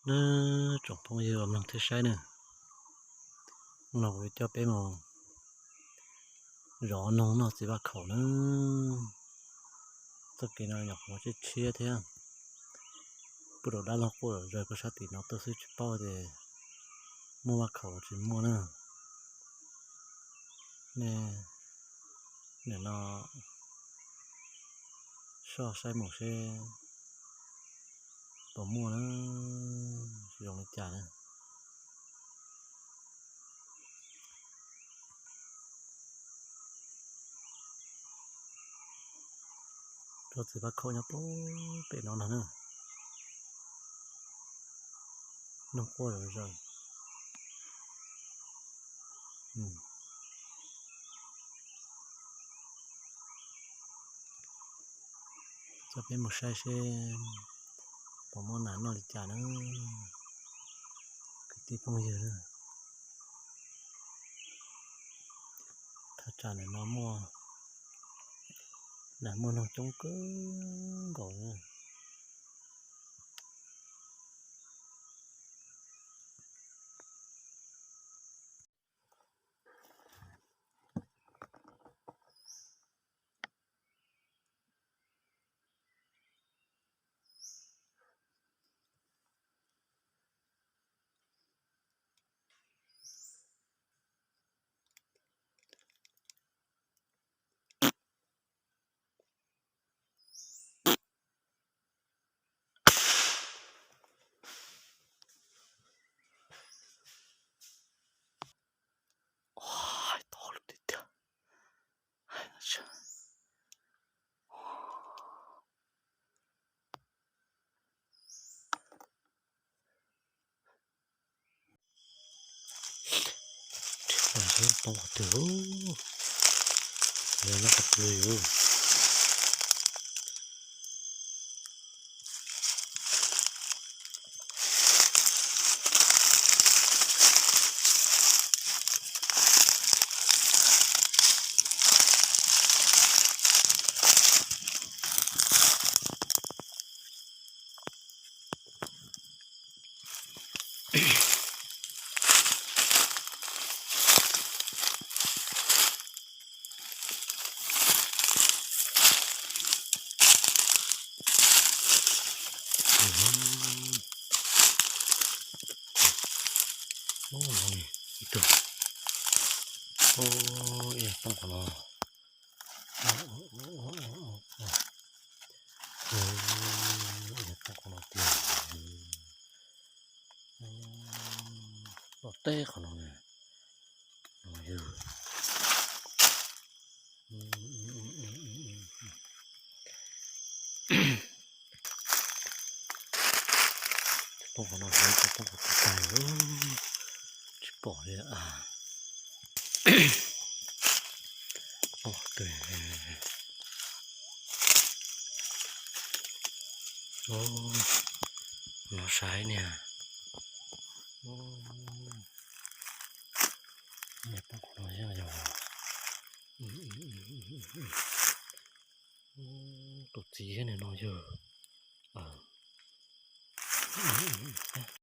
Nawb, tsoom phooj ywg uas mloog thiab saib nawb, no kuv yuav coj peb mus zov noog noj txiv vaj khaum nawb. Txoj kev no nyuam qhuav tshiab tshiab thiab, puag rau dab laug quaj zom zaws puag sab tim no tuaj xwb tsis paub tias muaj vaj khaum los tsis muaj na. Nej nim no soj saib mus seb puas muaj na, zoo li cas na. Tsob txiv vaj khaum nyob puag pem no no na. Noog quaj zom zaws. Coj peb mus saib seb puas muaj nas noj li cas na, kwv tij phooj ywg. Thaj tsam ntawm no muaj nas muaj noog coob kawg nkaus na. Hais tau lus tiag tiag. Tsis pom seb poob qhov twg, nyob qhov twg yus. Ib tug. Ib poob qhov no. Ib poob qhov no tiag. Los teb qhov no na. No yog poob qhov no, poob qhov twg tag, tsis pom li. Poob qhov twg? No saib niag, niag poob qhov no yog, yog tus txiv thiab niag no yog.